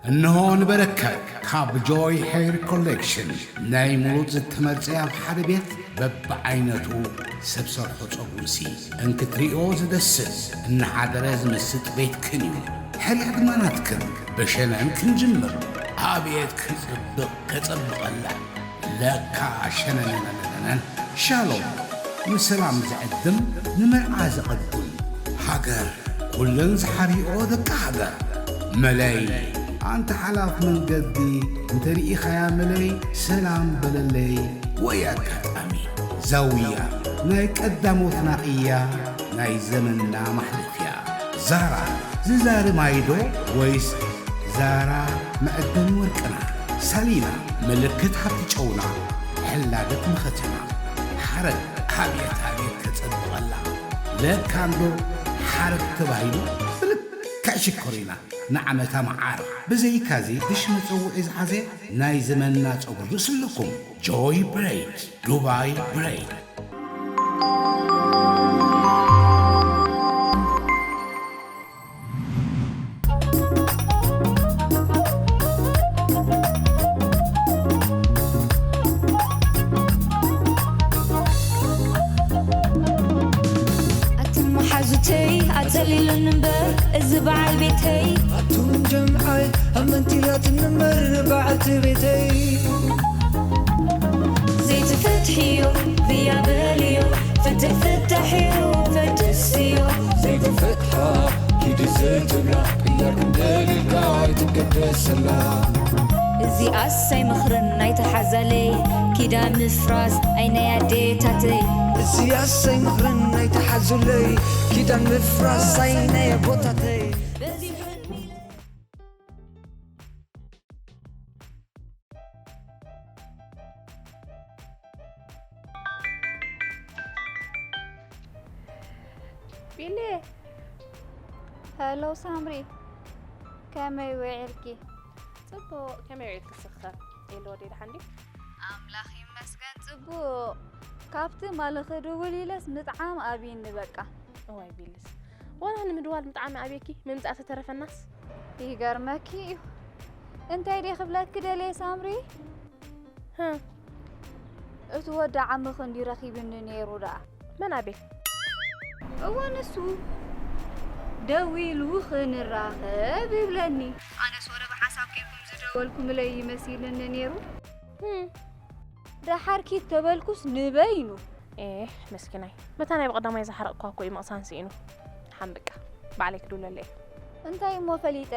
እንሆ ንበረከት ካብ ጆይ ሄር ኮሌክሽን ናይ ምሩፅ ዝተመርፀ ኣብ ሓደ ቤት በብዓይነቱ ሰብ ሰርሖ ፀጉርሲ እንክትሪኦ ዝደስስ እናሓደረ ዝምስጥ ቤትክን እዩ። ሕርያ ድማ ናትክን። ብሸነን ክንጅምር። ኣቤት ክፅብቕ ከፀብቐላ። ለካ ሸነነነነነን። ሻሎም ንሰላም ዝዕድም ንመርዓ ዘቐድም። ሃገር ኩለን ዝሓርኦ ደቂ ሃገር። መለይ ኣንተ ሓላፍ መንገዲ እንተርኢኻያ መለይ ሰላም በለለይ። ወይ ኣጋጣሚ ዛውያ ናይ ቀዳሞትና እያ ናይ ዘመንና ማሕለፍያ። ዛራ ዝዛሪ ማይዶ ወይስ ዛራ መዕደኒ ወርቅና? ሳሊና ምልክት ሃብቲ ጨውና ሕላገት መኸተና። ሓረግ ኣብየት ኣብየት ከጸብቐላ። ለካ እንዶ ሓረግ ተባሂሉ ብልክዕ ሽኮሪና ንዓመታ መዓር። ብዘይካዚ ብሽ መጸውዒ ዝሓዘ ናይ ዘመንና ጸጉሪ ርእስልኩም ጆይ ብሬድ ዱባይ ብሬድ። ኣትን መሓዙተይ ኣጸሊሉን እምበር እዚ በዓል ቤተይ ኣቱም ጀምዓይ ኣመንቲላትን እምበር በዓልቲ ቤተይ ዘይትፈትሕዮ ብያ በልዮ ፍትሕ ፍታሕ እዩ ፈትስዮ ዘይትፈትሓ ኪዲ ዘይትብላ ቅያር ክንደልልካ ኣይትገደሰላ እዚኣስ ኣይመኽርን ናይተሓዛለይ ኪዳን ምፍራስ ኣይናይ ኣዴታተይ እዚኣስ ኣይመኽርን ናይተሓዙለይ ኪዳን ምፍራስ ኣይናይ ኣቦታተይ ቢሌ ሄሎ ሳምሪ፣ ከመይ ውዒልኪ? ጽቡቕ፣ ከመይ ውዒልኪ ስኸ? ኤሎ ወደይ ደሓን ድዩ? ኣምላኽ ይመስገን ጽቡቕ። ካብቲ ማሊ ክድውል ኢለስ ምጥዓም ኣብይኒ በቃ። እዋይ ቢልስ፣ ዋላ ንምድዋል ምጥዓም ኣብየኪ፣ ምምጻእ ተተረፈናስ። ይገርመኪ እዩ። እንታይ ድየ ክብለኪ ደልየ ሳምሪ? ህም፣ እቲ ወዲ ዓሚ ክንዲ ረኺብኒ ነይሩ ደኣ። መን ኣቤል? እወ ንሱ ደዊሉ ክንራኸብ ይብለኒ። ኣነስ ወረ ብሓሳብ ጌርኩም ዝደወልኩምለይ ይመሲልኒ ነይሩ። ህም፣ ደሓር ኪድ ተበልኩስ ንበይኑ። ኤህ መስኪናይ፣ በታ ናይ ብቐዳማይ ዝሓረቕኳ እኮ እዩ ምቕሳን ስኢኑ። ሓምብቃ፣ ባዕለይ ክድውለለ እየ። እንታይ እሞ ፈሊጠ?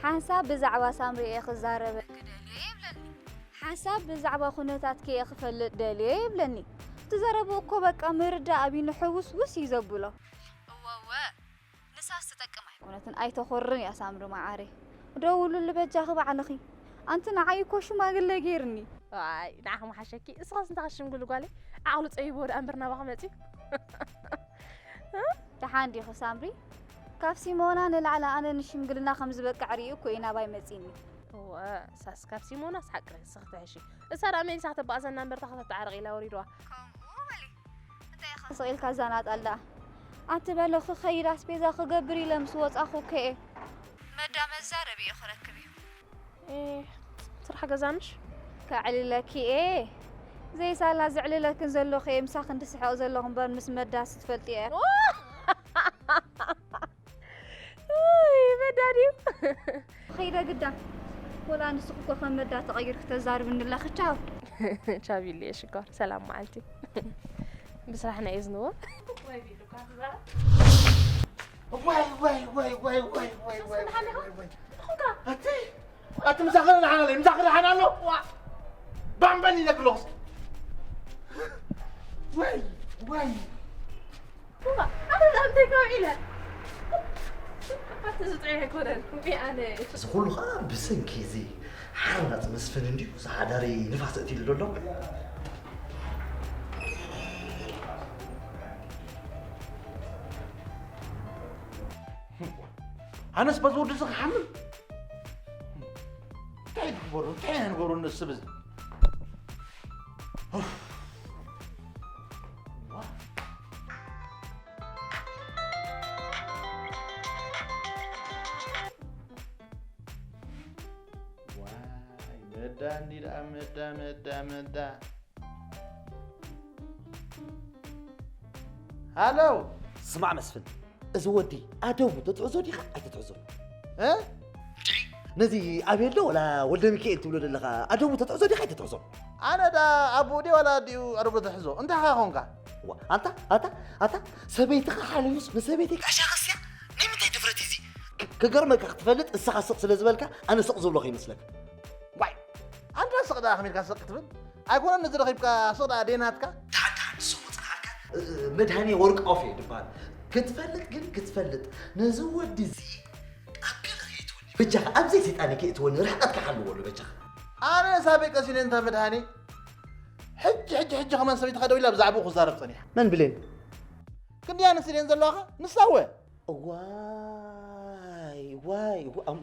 ሓንሳብ ብዛዕባ ሳምሪ እየ ክዛረበኪ ደልየ ይብለኒ። ሓንሳብ ብዛዕባ ኩነታትኪ እየ ክፈልጥ ደልየ ይብለኒ። እቲ ዘረብኡ እኮ በቃ ምርዳእ ኣብይኒ ሕውስውስ እዩ ዘብሎ። እወወ፣ ንሳስ ትጠቅም ኣይኮነትን፣ ኣይተኹርርን እያ ሳምሪ መዓረይ። ደውልሉ በጃኺ ባዕልኺ። ኣንቲ ንዓይ እኮ ሽማግለ ገይርኒ። ዋይ ንዓኺ ምሓሸኪ፣ እስኸስ እንታይ ክትሽምግሊ ጓለይ? ዓቕሉ ጸቢብዎ ደኣ እምበር ናባኺ መጺኡ። ደሓን ዲኺ ሳምሪ? ካብ ሲሞና ንላዕሊ ኣነ ንሽምግልና ከም ዝበቅዕ ርእዩ እኮ እዩ ናባይ መጺእኒ። እወ፣ እሳስ ካብ ሲሞናስ ሓቂ ንስኺ ትሕሺ። እሳ ደኣ መሊሳ ከተባእሰና እምበር እታ ከተተዓርቕ ኢላ ወሪድዋ። ከምኡ በሊ። እንታይ ኢኻ ስቕ ኢልካ እዛ ናጣል ደኣ? ኣቲ በሎ ክኸይድ ኣስቤዛ ክገብር ኢለ ምስ ወጻኹ እኮ እየ። መዳ መዛረቢ እዩ ክረክብ እዩ። ኤህ፣ ስራሕ ገዛ ምሽ? ከዕልለኪ እየ። ዘይሳላ ዘዕልለክን ዘለኹ እየ ምሳኽን ዝስሕቕ ዘለኹ እምበር ምስ መዳስ ትፈልጥዮ እያ። ውይ፣ መዳ ድዩ? ኸይደ ግዳ። ወላ ንስኺ እኮ ከም መዳ ተቐይርኪ ተዛርብኒ ኣለኺ። ቻው። ቻው ቢልየ ሽኮር። ሰላም መዓልቲ። ብስራሕና እየ ዝንወ። ዋይ ዋይ ዋይ ዋይ ዋይ ዋይ ዋይ ዋይ ዋይ ዋይ ኣቲ ኣቲ ምሳኸ ደሓን ኣሎ ምሳኸ ደሓን ኣሎ ዋ ባምበል ኢለክ ኣለኹ ዋይ ዋይ ኣቲ ዝጥዑ ኣይኮነን እምቢ ኣነ እዚ ኩሉ ከዓ ብሰንኪ እዚ ሓርናፅ መስፍን እንድዩ ዝሓዳሪ ንፋስ እቲ ኢሉ ዘሎ ኣነስ በዚ ወዲ እዚ ክሓምም እንታይ ትግበሩ እንታይ ንገሩ ንስብ እዚ ዳንዲዳ መዳ መዳ መዳ። ሃሎ። ስማዕ መስፍን፣ እዚ ወዲ ኣደቡ ተትሕዞ ዲኻ ኣይትትሕዞ? እ? ነዚ ኣቤል ዶ ወላ ወልደ ሚካኤል ትብሎ ዘለኻ ኣደቡ ተትሕዞ ዲኻ ኣይትትሕዞ? ኣነ ዳ ኣቦኡ ድየ ዋላ ኣዲኡ ኣደቡ ተትሕዞ? እንታይ ኻ ኾንካ? ዋ፣ ኣታ፣ ኣታ፣ ኣታ፣ ሰበይትኻ ሓሊፉስ ንሰበይተይ ጋሻ ኸስያ? ናይ ምንታይ ድፍረት እዩ እዚ? ክ-፣ ክገርመካ ክትፈልጥ፣ ንስኻ ስቕ ስለ ዝበልካ፣ ኣነ ስቕ ዝብሎ ከይመስለካ። ዋይ፣ ኣንታ ስቕ ደኣ ከመይ ኢልካ ስቕ ክትብል? ኣይኮነን ነዚ ረኺብካ ስቕ ደኣ ደይ ናትካ? ደሓን፣ ደሓን፣ ንሱ ክመጽእ ከኣልካ፣ እ፣ መድሃኔ ወርቃውፍ እየ ድበሃል። ክትፈልጥ ግን ክትፈልጥ፣ ነዚ ወዲ እዚ ኣብ ገለ ከየእትወኒ። በጃኻ፣ ኣብ ዘይሰይጣን ከየእትወኒ፣ ርሕቀትካ ሓልወሉ በጃኻ። ኣነ ሳበይ ቀሲነ እንታ መድሃኔ? ሕጂ፣ ሕጂ፣ ሕጂ ከማን ሰበይትኻ ደው ኢላ ብዛዕባኡ ክዛረብ ጸኒሓ። መን ብሌን? ክንደይ ኣንስቲ ደን ዘለዋኻ? ንሳ እወ። ዋይ፣ ዋይ፣ ዋ-፣ እሞ፣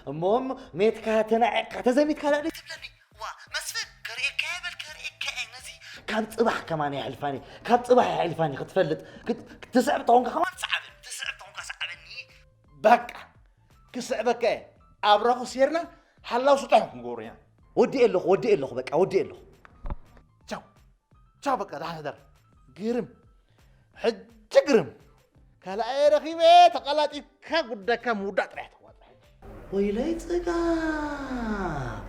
እሞ፣ እሞ፣ ሜትካ ተናዒቕካ ተዘሚትካ ላዕሊ ትብለኒ? ዋ፣ መስፍን፣ ከርእየካ እየ በል፣ ከርእየካ እየ ነዚ። ካብ ጽባሕ ከማን የሕልፋኒ፣ ካብ ጽባሕ የሕልፋኒ ክትፈልጥ። ክት-፣ ክትስዕብ ተኾንካ ከማን ሰዓበኒ፣ ትስዕብ ተኾንካ ሰዓበኒ። በቃ፣ ክስዕበካ እየ። ኣብራኹ ሴርና ሓላው ስጡሕ ክንገብሮ ኢና። ወዲኤ ኣለኹ፣ ወዲኤ ኣለኹ፣ በቃ፣ ወዲኤ ኣለኹ። ቻው። ቻው፣ በቃ፣ ደሓን ሕደር። ግርም። ሕጂ ግርም። ካልኣየ ረኺበ፣ ተቐላጢፍካ ጉዳይካ ምውዳእ ጥራሕ ተዋፅእ። ወይለይ ጽጋብ።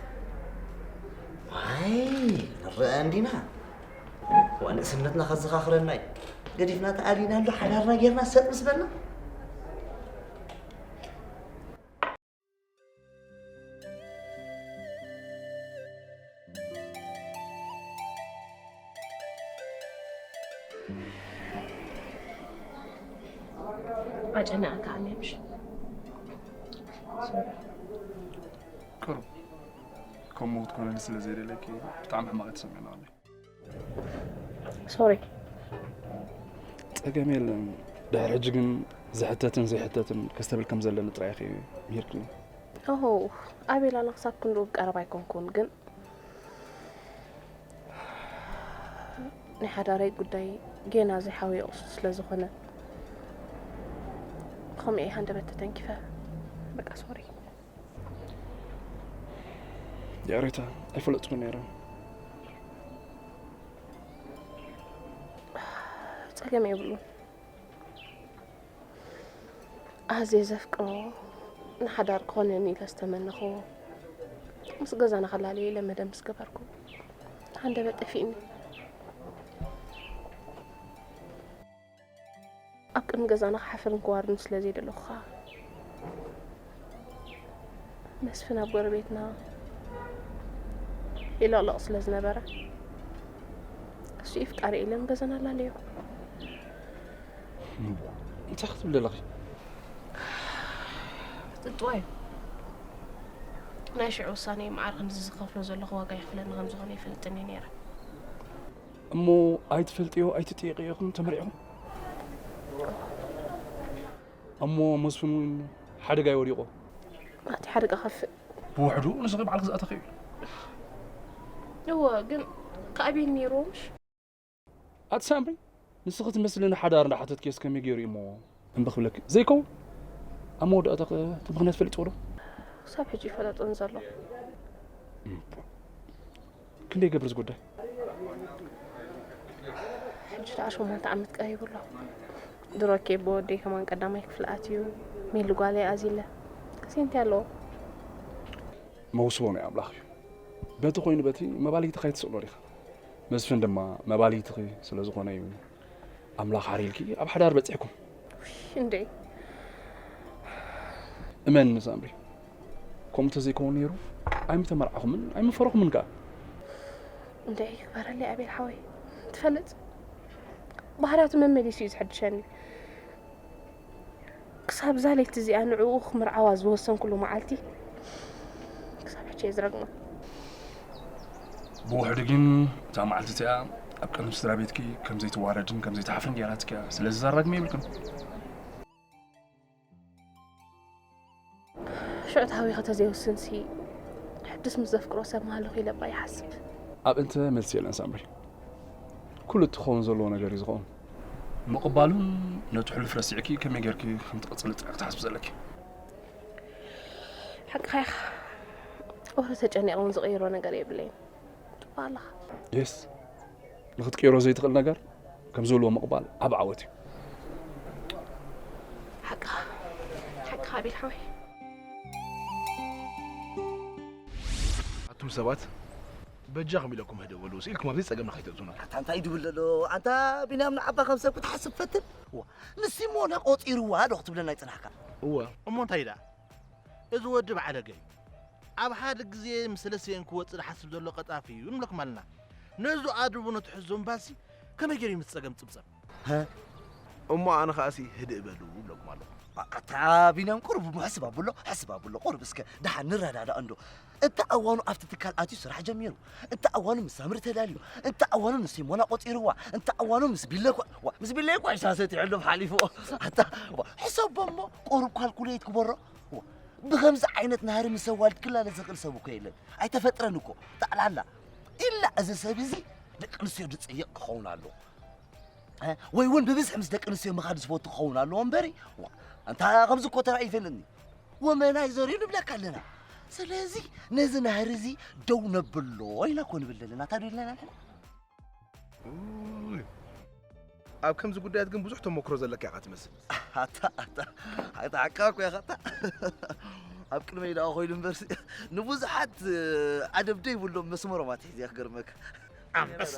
ዋይ፣ ንረአ እንዲና። ዋ፣ ንእስነትና ከዘኻኽረና እዩ። ገዲፍና ተኣሊና ኣሎ፣ ሓዳርና ጌርና ሰጥ ምስ በልና። ኣጨነቐካ ኣነ ምሽ? ሶሪ። ቅሩብ ከምኡ ክትኮነኒ ስለ ዘይደለኪ ብጣዕሚ ሕማቕ እዩ ተሰሚዑኒ ኣለይ። ሶሪ። ጸገም የለን። ድሕሪ ሕጂ ግን ዝሕተትን ዘይሕተትን ከስተብል ከም ዘለኒ ጥራይ ኢኺ ምሂርክኒ። ኦሆ፣ ኣቤል ኣነ ክሳብ ክንድኡ ቀረባ ኣይኮንኩን፣ ግን ናይ ሓዳረይ ጉዳይ ጌና ዘይሓወየቑ ስለ ዝኾነ፣ ብኸምኡ እየ ሃንደበት ተተንኪፈ። በቃ ሶሪ። ይቕሬታ፣ ኣይፈለጥኩን ነይረ። ጸገም የብሉን። ኣዝየ ዘፍቅሮ፣ ንሓዳር ክኾነኒ ኢለ ዝተመነኽዎ፣ ምስ ገዛና ክላለየ ኢለ መደብ ምስ ገበርኩ፣ ሃንደበት ጠፊእኒ። ኣብ ቅድሚ ገዛና ክሓፍርን ክዋርድን ስለ ዘይደለኹ ኸኣ፣ መስፍን ኣብ ጎረቤትና ይለቕለቕ ስለ ዝነበረ፣ እሱ እዩ ፍቃሪ ኢለ ንገዛና ኣላለዮ። እንታይ ክትብሊ ኣለኺ? ጥጥዋይ፣ ናይ ሽዑ ውሳነይ መዓር ክንድዚ ዝኸፍሎ ዘለኹ ዋጋ ይኽፍለኒ ከም ዝኾነ ይፈልጥን እየ ነይረ። እሞ ኣይትፈልጥዮ ኣይትጥይቕዮ ኢኹም ተመሪዕኹም? እሞ መስፍን እውን ሓደጋ እዩ ወዲቑ። ናቲ ሓደጋ ከፍእ። ብውሕዱ ንስኺ ባዕልኺ ዝኣተኺ እዩ። እወ፣ ግን ከኣቤል ነይርዎ ምሽ? ኣቲ ሳምሪ፣ ንስኺ ትመስሊ ንሓዳር እንዳሓተትኪ እስከመይ ገይሩ እሞ እምቢ ክብለኪ? ዘይከውን። ኣብ መወዳእታ ኸ እቲ ምኽንያት ፈሊጥዎ ዶ? ክሳብ ሕጂ ይፈለጦን ዘሎ። እምቦ። ክንደይ ይገብር እዚ ጉዳይ? ሕጂ ደኣ ሸሞንተ ዓመት ቀሪቡ ኣሎ። ድሮ እኮ ብወደይ ከማን ቀዳማይ ክፍሊ ኣትዩ፣ ሜሊ ጓለይ ኣዚለ። ከዚ እንታይ ኣለዎ? መውስቦ ናይ ኣምላኽ እዩ። በቲ ኮይኑ በቲ መባልይትኻ ኣይትስእሎ ዲኻ? መስፍን ድማ መባልይትኺ ስለ ዝኾነ እዩ ኣምላኽ ሓሪልኪ ኣብ ሓዳር በጺሕኩም። ውይ፣ እንዴ። እመንኒ ሳምሪ፣ ከምኡ ተዘይከውን ነይሩ ኣይምተመርዓኹምን ኣይምፈረኹምን ከኣ። እንዴ፣ ይግበረለይ ኣቤል ሓወይ፣ ትፈልጥ ባህርያቱ መመሊሱ እዩ ዝሕድሸኒ። ክሳብ እዛ ለይቲ እዚኣ ንዕኡ ክምርዓዋ ዝወሰንኩሉ መዓልቲ ክሳብ ሕጂ እየ ዝረግማ። ብውሕዱ ግን እታ መዓልቲ እቲኣ ኣብ ቅድሚ ስድራ ቤትኪ ከም ዘይትዋረድን ከም ዘይትሓፍርን ገይራትኪ እያ። ስለዚ ዘራግሚ የብልክን። ሽዑ ተሃዊኸ ተዘይውስንሲ፣ ሕድስ ምስ ዘፍቅሮ ሰብ ምሃለኹ ኢለ እባ ይሓስብ። ኣብ እንተ መልሲ የለን ሳምሪ። ኩሉ እቲ ክኸውን ዘለዎ ነገር እዩ ዝኸውን። ምቕባሉን ነቲ ሕሉፍ ረሲዕኪ ከመይ ጌርኪ ከም ትቕጽሊ ጥራይ ክትሓስቢ ዘለኪ። ሓቅኻ ኢኻ። ኦረ ተጨኒቐ እውን ዝቕይሮ ነገር የብለይን። ጥባ ኣለኻ። የስ፣ ንኽትቅይሮ ዘይትኽእል ነገር ከም ዘለዎ ምቕባል ዓቢ ዓወት እዩ። ሓቅኻ፣ ሓቅኻ ኣቤል ሓወይ። ኣቱም ሰባት፣ በጃኹም ኢለኩም ህድእ በሉ፣ ስኢልኩም ኣብዚ ጸገምና ከይተእቱና። ኣታ እንታይ ድብል ዘሎ? ኣንታ ቢንያም ንዓባ ከም ሰብ ክትሓስብ ፈትን። እዋ፣ ንሲሞና ቆጺርዋ ዶ ክትብለና ይጽናሕካ? እወ። እሞ እንታይ ደኣ? እዚ ወዲ ባዕለገ እዩ። ኣብ ሓደ ግዜ ምስ ሰለስቲኤን ክወጽእ ዝሓስብ ዘሎ ቀጣፊ እዩ ንብለኩም ኣለና። ነዚ ኣድቡ ነቲ ሕዞ እምባሲ ከመይ ገይሩ እዩ ምስ ጸገም ጽብጸብ? ሀ? እሞ ኣነ ኸኣሲ ህድእ በሉ እብለኩም ኣለኹ። ኣታ ቢንያም ቁሩብ ሕስብ ኣብሎ፣ ሕስብ ኣብሎ፣ ቁሩብ እስከ ደሓን ንረዳዳእ እንዶ። እንተ ኣዋኑ ኣብቲ ትካል ኣትዩ ስራሕ ጀሚሩ፣ እንተ ኣዋኑ ምስ ሳምሪ ተዳልዩ፣ እንተ ኣዋኑ ንሲሞና ቆጺርዋ፣ እንተ ኣዋኑ ምስ ቢለ እኳ፣ ዋ፣ ምስ ቢለ እኳ ሻሂ ሰቲሕሎም ሓሊፉ። ኣታ፣ ዋ፣ ሕሰቦ እሞ ቁሩብ ካልኩሌት ግበሮ። ዋ፣ ብኸምዚ ዓይነት ናህሪ ምስ ኣዋልድ ክላለ ዝኽእል ሰብ እኮ የለን። ኣይተፈጥረን እኮ። ጠቕላላ ኢላ እዚ ሰብ እዚ ደቂ ኣንስትዮ ዝጽይቕ ክኸውን ኣለዎ። እ፣ ወይ እውን ብብዝሒ ምስ ደቂ ኣንስትዮ ምኻድ ዝፈቱ ክኸውን ኣለዎ እምበሪ፣ ዋ፣ ኣንታ ከምዚ እኮ ተራእዩ ይፈልጥኒ። ወመናይ ዘርዩ ንብለካ ኣለና። ስለዚ ነዚ ናህሪ እዚ ደው ነብሎ ኢልና እኮ ንብል ዘለና። እንታይ ዶ ኢልና ንሕና? ኡይ። ኣብ ከምዚ ጉዳያት ግን ብዙሕ ተመክሮ ዘለካ ኢኻ ትመስል። ኣታ፣ ኣታ፣ ኣታ፣ ሓቃ እኮ ኢኻ፣ ኣታ። ኣብ ቅድመይ ደኣ ኮይኑ እምበርሲ፣ ንብዙሓት፣ እ፣ ኣደብ ደይብሎም መስመሮም ኣትሒዘ እያ ክገርመካ። ኣንበሳ፣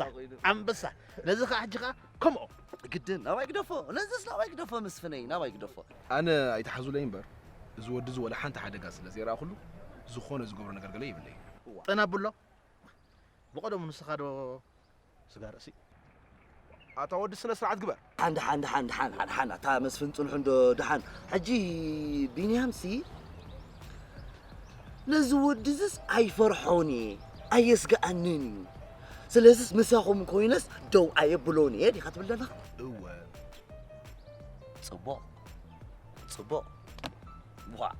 ኣንበሳ። ነዚ ኸዓ ሕጂ ኸዓ ከምኦ። ግድን፣ ናባይ ግደፎ። ነዚስ ናባይ ግደፎ፣ መስፍነይ፣ ናባይ ግደፎ። ኣነ ኣይትሓዙለይ እምበር፣ እዚ ወዲ እዚ ወላ ሓንቲ ሓደጋ ስለ ዘይረኣኹሉ፣ ዝኾነ ዝገብሮ ነገር ገለ የብለይ። እዋ። ጠና ብሎ። ብቐደሙ ንስኻ ዶ ስጋ ርእሲ? ኣታ ወዲ ስነ ስርዓት ግበር። ሓን፣ ሓን፣ ሓን፣ ሓን፣ ሓን፣ ሓን፣ ኣታ መስፍን ጽንሑ እንዶ ደሓን። ሕጂ ቢንያምሲ ነዚ ወዲ እዝስ ኣይፈርሖን እየ፣ ኣየስግኣንን እዩ። ስለዚስ ምሳኹም ኮይነስ ደው ኣየብሎን እየ ዲኻ ትብል ዘለኻ? እወ። ጽቡቕ። ጽቡቕ። ዋዕ።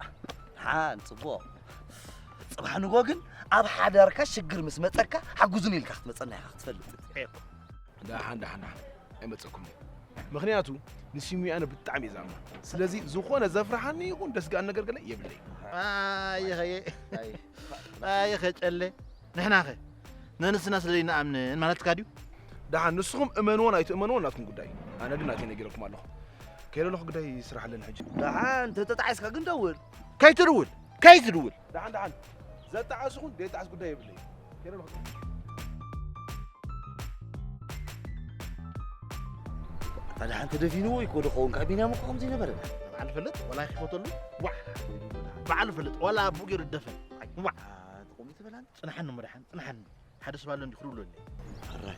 ሓን ጽቡቕ። ጽባሕ ንጎ ግን ኣብ ሓዳርካ ሽግር ምስ መጸካ ሓጉዙን ኢልካ ክትመጸና ኢኻ ክትፈልጥ። ኤኮ። ደሓን፣ ደሓን፣ ደሓን። ኣይመጸኩምን። ምኽንያቱ ንሲሙይ ኣነ ብጣዕሚ እየ ዝኣምኖ። ስለዚ ዝኾነ ዘፍርሓኒ ይኹን ደስግኣኒ ነገር ገለ የብለይ። ኣየኸየ። ኣይ። ኣየኸ ጨለ። ንሕናኸ ነንስና ስለ ዘይንኣምንን ማለትካ ድዩ? ደሓን ንስኹም እመንዎን ኣይትእመንዎን ናትኩም ጉዳይ። ኣነ ግን ናተይ ነጊረኩም ኣለኹ። ከይደ ኣለኹ ግዳይ ስራሕ ኣለኒ ሕጂ። ደሓን ተተጣዒስካ ግን ደውል። ከይትድውል፣ ከይትድውል። ደሓን፣ ደሓን። ዘጣዓስ ይኹን ዘይጣዓስ ጉዳይ የብለይ። ከይደ ኣለኹ። ኣታ ደሓን ተደፊንዎ ይኮ ዶ ኸውን? ካብ ቢንያም እኮ ከምዚ ነበረ። በዓል ፈልጥ፣ ወላ ይፈተሉ። ዋዕ። በዓል ፈልጥ፣ ወላ ኣቡኡ ገይሩ ደፈን። ዋዕ። ኣታ ትቆም ይትበላን? ጽንሓኒ እሞ ደሓን፣ ጽንሓኒ። ሓደ ሰብ ኣሎ እንዲ ክድውለለይ። ሕራይ።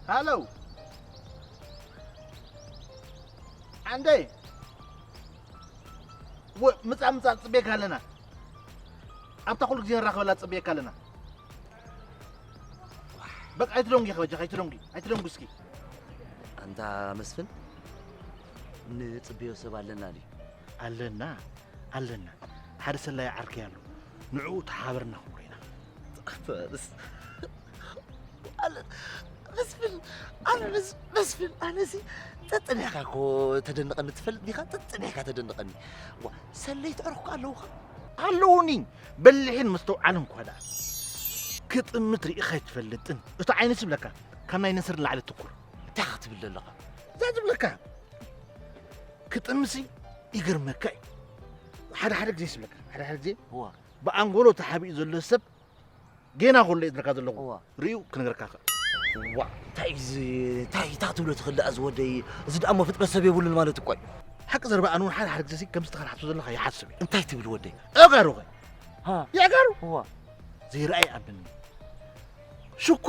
ሃሎ። ዓንደይ። ወ-፣ ምጻእ፣ ምጻእ፣ ጽቤካ ኣለና። ኣብታ ኩሉ ግዜ ንራኸበላ ጽቤካ ኣለና። በቃ ኣይትደንጉ፣ ከበጃ፣ ኣይትደንጉ፣ ኣይትደንጉ እስኪ። ኣንታ መስፍን፣ ንጽበዮ ሰብ ኣለና ድዩ? ኣለና፣ ኣለና። ሓደ ሰላይ ዓርከይ ኣሎ። ንዕኡ ተሓባበርና ክንኮ ኢና። ኣንታ ርስ-፣ ኣነ፣ መስፍን፣ ኣነ መስ-፣ መስፍን፣ ኣነሲ ጠጥኒሕካ እኮ ተደንቐኒ ትፈልጥ ዲኻ? ጠጥኒሕካ ተደንቐኒ። ዋ፣ ሰለይቲ ኣዕሩኽካ ኣለዉኻ? ኣለዉኒ። በሊሕን መስተውዓልን እኳ ደኣ። ክጥምት ርኢኻ ኣይትፈልጥን። እቶ ዓይኒ ዝብለካ ካብ ናይ ነስር ንላዕሊ ትኩር። እንታይ ክትብል ዘለኻ? እንታይ ዝብለካ? ክጥምሲ ይገርመካ እዩ። ሓደ ሓደ ግዜ ይስብለካ። ሓደ ሓደ ግዜ እዋ። ብኣንጎሎ ተሓቢኡ ዘሎ ሰብ ጌና ከሎ እየ ዝብለካ ዘለኹ። እዋ። ርእዩ ክነግረካ ይኽእል። ዋ፣ እንታይ እዩ እዚ? እንታይ፣ እንታይ ክትብሎ ትኽእል ደኣ እዚ ወደይ? እዚ ደኣ እሞ ፍጥረት ሰብ የብሉን ማለት እኮ እዩ። ሓቂ ዘረባ ኣነ እውን ሓደ ሓደ ግዜ ከምዚ ተኸራሕቶ ዘለኻ ይሓስብ እየ። እንታይ ትብል ወደይ? ኣጋሩ ኸ? ሃ። የኣጋሩ? እዋ። ዘይረኣይ ይኣምን። ሽኳ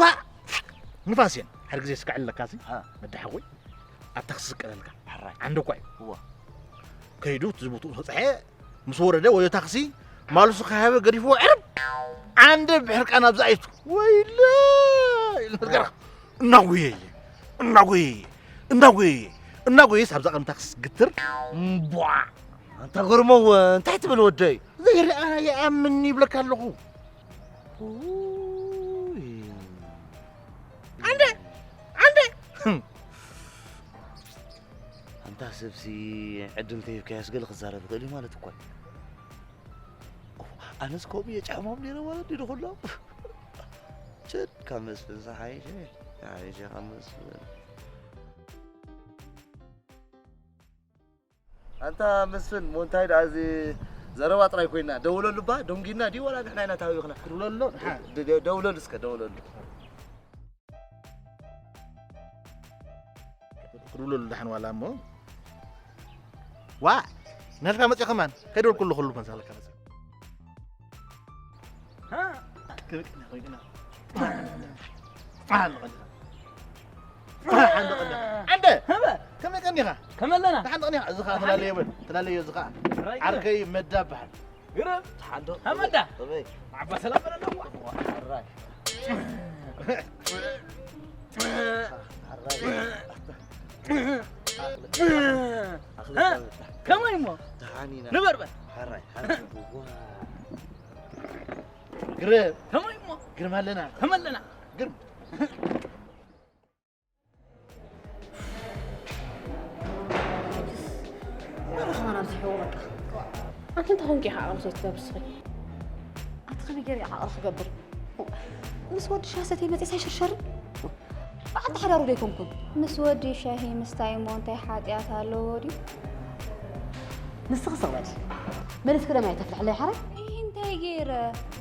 ንፋስ እየን። ሓደ ግዜ ስካዕ ኣለካ ሲ? ሃ። መዳሓ ኾይ ኣብ ታክሲ ዝቀለልካ። ሕራይ። ዓንዲ እኳ እዩ። እዋ። ከይዱ እቲ ዝቦትኡ ተፀሐ ምስ ወረደ ወዮ ታክሲ ማልሱ ከሃበ ገዲፍዎ ዕርብ። ዓንዲ ብሕርቃን ኣብዛ ኣየቱ። ወይለ! ኢሉ ነገራ። እናጎየ እየ። እናጎየ እየ። እናጎየ እየ። እናጎየስ ኣብዛ ቀደም ታክሲ ግትር። እምቧ! ኣንታ ጎርመወ፣ እንታይ ትብል ወደይ? ዘይረኣና ይኣምን ይብለካ ኣለኹ። ኡይ። ዓንደ! ዓንደ! ኣንታ ሰብሲ ዕድል እንተሂብካዮስ ገለ ክዛረብ ይኽእል እዩ ማለት እኮ እዩ። ኣነስ ከምኡ እየ ጫማም ነይረ ማለት ድዩ ንኹሎም? ችድ ካብ መስፍን ዝሓይሸ፣ ዝሓይሸ ካብ መስፍን። ኣንታ መስፍን፣ ሞንታይ ደኣ እዚ ዘረባ ጥራይ ኮይና፣ ደውለሉ እባ፣ ደንጊና ድዩ ወላ ንሕና ኢና ተሃዊኽና? ክድውለሉ ኣሎ፣ ደሓን። ደ-፣ ደ-፣ ደውለሉ እስከ፣ ደውለሉ። ክድውለሉ ደሓን ዋላ እሞ። ዋ! ናትካ መጽዮ ከማን፣ ከይደወልኩሉ ኩሉ መሳለካ መጽዮ። ሃ? ክብቅና፣ ክብቅና። ሓንደ ቀንዲኻ። ሓንደ ቀንዲኻ። ዓንደ! ሃበ! ከመይ ቀንዲኻ? ከመይ ኣለና? ሓንደ ቀንዲኻ። እዚ ኸኣ ተላለዮ በል። ተላለዮ እዚ ኸኣ። ራይ ዓርከይ መዳ በሃል። ግርም። ሓንደ ሃመዳ። ከመይ? ዓባ ሰላም በለለዋ። ራይ። ራይ። ሃ? ከመይ እሞ? ደሓን ኢና። ንበር በል። ሓራይ፣ ሓራይ። ግርም። ከመይ እሞ? ግርም ኣለና። ከመይ ኣለና? ግርም። መን ከማን ኣብዚሕዎ በቃ። ኣንቲ እንታይ ኮንኪ ኢኻ ዓቕሊ ዘይትገብሪ እስኺ? ኣቲ ከመይ ገይረ ዓቕሊ ክገብር? ምስ ወዲ ሻሂ ሰትየ መፂኤስ ኣይሽርሸርን? በዓልቲ ሓዳሩ ዶ ኣይኮንኩን? ምስ ወዲ ሻሂ ምስታይ እሞ እንታይ ሓጢኣት ኣለዎ ድዩ? ንስኺ ስቕ በሊ። መሊስኪ ደም ኣይተፍልሕለይ ሓራይ? እሂ፣ እንታይ ገይረ?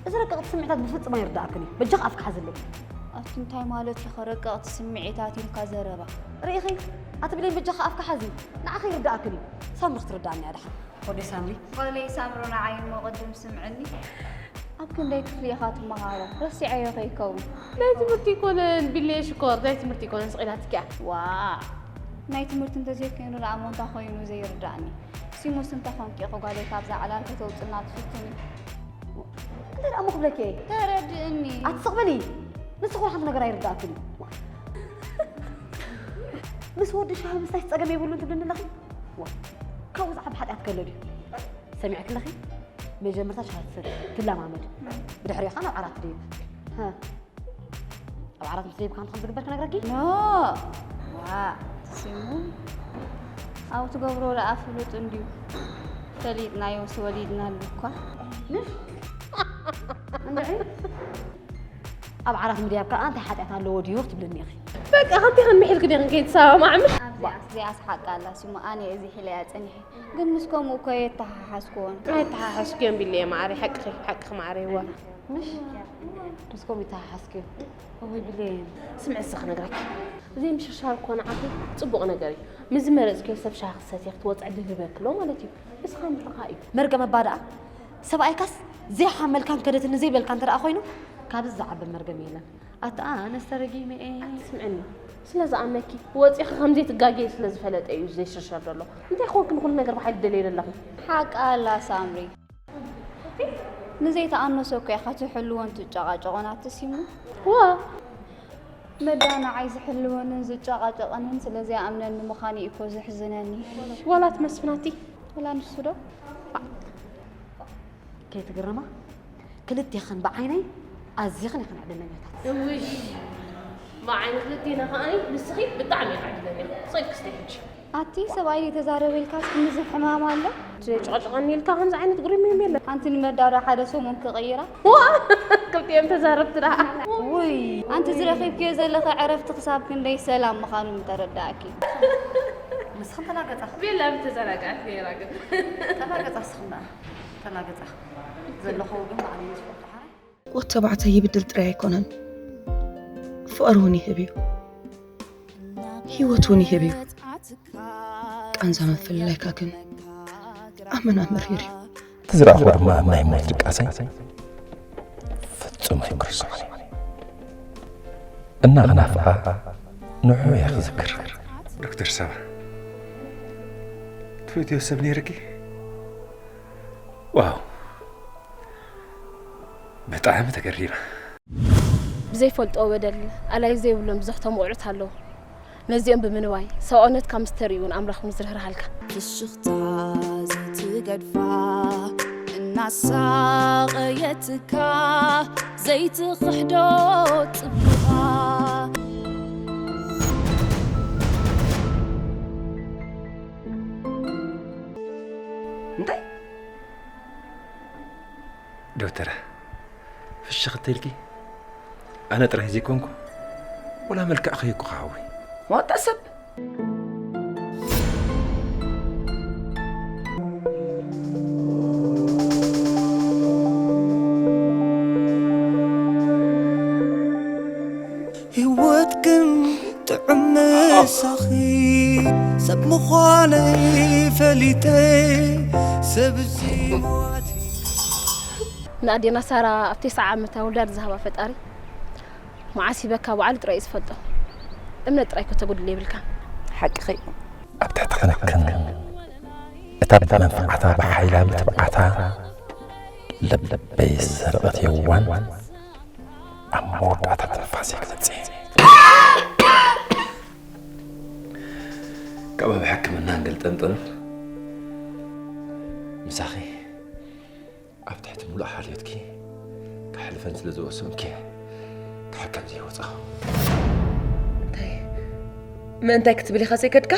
እዚ ረቀቕቲ ስምዒታት ብፍጹም ኣይርድኣክን እዩ። በጃኺ ኣፍኪ ሓዝለይ። ኣቲ እንታይ ማለት እዩ ረቀቕቲ ስምዒታት ኢልካ ዘረባ? ርኢኺ? ኣቲ ብሌን በጃኺ ኣፍኪ ሓዚ። ንዓኺ ይርድኣክን እዩ። ሳምሪ ክትርድኣኒ እያ ደሓን። ወደይ ሳምሪ። ጓለይ ሳምሪ ንዓይ እሞ ቅድም ስምዕኒ። ኣብ ክንደይ ክፍሊ ኢኻ ትመሃሮ? ረሲዐዮ ከይከውን። ናይ ትምህርቲ ኣይኮነን ቢለየ ሽኮር፣ ናይ ትምህርቲ ኣይኮነን ስቕ ኢላትኪ እያ። ዋእ! ናይ ትምህርቲ እንተዘይኮይኑ ደኣ እሞ እንታይ ኮይኑ ዘይርድኣኒ? ሲሙስ እንታይ ኮንኪ ኢኺ ጓለይ ካብዛ ዕላል ከተውጽና ትፍትኒ? እንታይ ደኣ እሞ ክብለኪ እየ? ተረድእኒ። ኣቲ ስቕ በሊ። ንስኺ እውን ሓንቲ ነገር ኣይርድኣክን እዩ። ምስ ወዲ ሻሂ ምስታይስ ጸገም የብሉን ትብልኒ ኣለኺ? ዋ፣ ካብኡ ዝዓቢ ሓጢኣት ከሎ ድዩ? ሰሚዕኪ ኣለኺ? መጀመርታ ሻሂ ትሰቲ፣ ትለማመድ። ብድሕሪኡ ኸኣ ናብ ዓራት ትደይብ። ሃ። ኣብ ዓራት ምስ ደይብካ እንታይ ከም ዝግበር ክነግረኪ? ኖ! ዋ፣ ትሲሙ። ኣብ ትገብሮ ደኣ ፍሉጥ እንድዩ። ፈሊጥናዮስ ወሊድናሉ እኳ። ምሽ? እንድዒ? ኣብ ዓራት ምድያብ ከኣ እንታይ ሓጢኣት ኣለዎ ድዩ ክትብልኒ ኢኺ? በቃ፣ ከምቲ ከሚሕልኪ ዲኽን ከይትሰማማዕ ምሽ? ኣብዚኣስ፣ እዚኣስ ሓቂ ኣላ ሲሙ፣ ኣነ እዚ ሒለያ ጸኒሐ። ግን ምስ ከምኡ እኮ የተሓሓዝክዎን። ኣይተሓሓዝክዮን ቢለየ መዓረይ፣ ሓቅኺ፣ ሓቅኺ መዓረይዋ። ምሽ? ምስ ከምኡ ይተሓሓዝክዮ? እውይ ቢለየ። ስምዒ እስኺ ክነግረኪ። ዘይምሽርሻር እኮ ንዓኺ ጽቡቕ ነገር እዩ። ምስ ዝመረጽክዮ ሰብ ሻሂ ክትሰትዪ ክትወጽዒ ድልበኪ ኣሎ ማለት እዩ። ንስኻ ምርቓ እዩ። መርገም እባ ደኣ ሰብኣይካስ ዘይሓመልካን ከደትኒ ዘይበልካ እንተ ደኣ ኮይኑ፣ ካብዚ ዝዓቢ መርገም የለን። ኣታ ኣነስ ተረጊመ እየ። ኣትስምዕኒ። ስለ ዝኣመኪ፣ ወጺኺ ከም ዘይትጋገዪ ስለ ዝፈለጠ እዩ ዘይሽርሸር ዘሎ። እንታይ ኮንኪ ንኹሉ ነገር ብሓይሊ ትደልዮ ዘለኺ? ሓቃ ኣላ ሳምሪ። ንዘይተኣነሰ እኮ ኢኻ ትሕልዎን ትጨቓጨቖን ኣትሲሙ። ዋ! መዳ ንዓይ ዝሕልወንን ዝጨቓጨቐንን ስለ ዘይኣምነኒ ምዃኑ እዩ እኮ ዘሕዝነኒ። ዋላ እቲ መስፍን ኣቲ? ዋላ ንሱ ዶ? ከይትግረማ፣ ክልቴኽን ብዓይነይ ኣዚኽን ኢኽን ዕድለኛታት። እውይ፣ ብዓይኒ ክልቴና ከኣ ንስኺ ብጣዕሚ ኢኺ ዕድለኛ። ጾይት ክስታይ ሕጂ። ኣቲ ሰብኣይ ዘይተዛረበ ኢልካስ ክንዚ ሕማም ኣሎ? ዘይጨቐጨቐኒ ኢልካ ከምዚ ዓይነት ግርም የለን። ሓንቲ ንመዳዳ ሓደ ሰሙን ክቕይራ። ዋ! ክልቲኦም ተዛረብቲ ደኣ። ውይ፣ ኣንቲ ዝረኺብክዮ ዘለኺ ዕረፍቲ ክሳብ ክንደይ ሰላም ምዃኑ ምተረዳእኪ። ንስኽን ተላገጻ። ቤላ ምተዘናግዐት ነይራ ግን። ተላገጻ እስኽን ደኣ። ተላገጻ። ዘለኽዎ ግን ባዕሉ እዩ ዝፈልጦ ሓራይ። ወዲ ተባዕታይ ይብድል ጥራይ ኣይኮነን፣ ፍቕሪ እውን ይህብ እዩ፣ ህይወት እውን ይህብ እዩ። ቃንዛ ምፍልላይካ ግን ኣመና መሪር እዩ። እቲ ዝረኣኹዎ ድማ ናይ ሞት ድቃሰይ ፍጹም ኣይክርስዖን እየ። እናኽናፍቓ ንዕኡ እየ ክዝክር። ዶክተር ሳባ፣ ትፈትዮ ሰብ ነይርኪ? ዋው፣ ብጣዕሚ ተገሪመ። ብዘይፈልጥዎ በደል ኣላዩ ዘይብሎም ብዙሕቶም ውዕሉት ኣለዉ። ነዚኦም ብምንዋይ ሰብኣውነትካ ምስ ተርእዩ እውን ኣምላኽ እውን ዝርህርሃልካ። ፍሽኽታ ዘይትገድፋ እናሳቐየትካ ዘይትኽሕዶ ጽቡቓ። ዶክተረ፣ ፍሽኽ እተይልኪ? ኣነ ጥራይ ዘይኮንኩ፣ ወላ መልክዕኺ እኮ ሓወይ። መወጣ ሰብ። ህይወት ግን ጥዑም ምሳኺ ሰብ ምዃነይ ፈሊጠ ሰብ እዚ ሞት ንኣዴና ሳራ ኣብ ተስዓ ዓመታ ውላድ ዝሃባ ፈጣሪ መዓስ ሂበካ ባዕሉ ጥራይ እዩ ዝፈልጦ። እምነት ጥራይ እኮ ተጉድል የብልካን። ሓቅኺ እዩ። ኣብ ትሕቲ ክንክን እታ ብመንፍዓታ ብሓይላ ብትብዓታ ልበይ ዝሰረቐት የዋን ኣብ መወዳእታ ትንፋሰይ ክትመጽእ ካብ ኣብ ሕክምና እንገልጠንጠን ምሳኺ ኣብ ትሕቲ ምሉእ ሓልዮትኪ ከሕልፈን ስለ ዝወሰንኪ ክሕከም ዘይወፃኹ። እንታይ ምእንታይ ክትብል ኢኻ ዘይከድካ?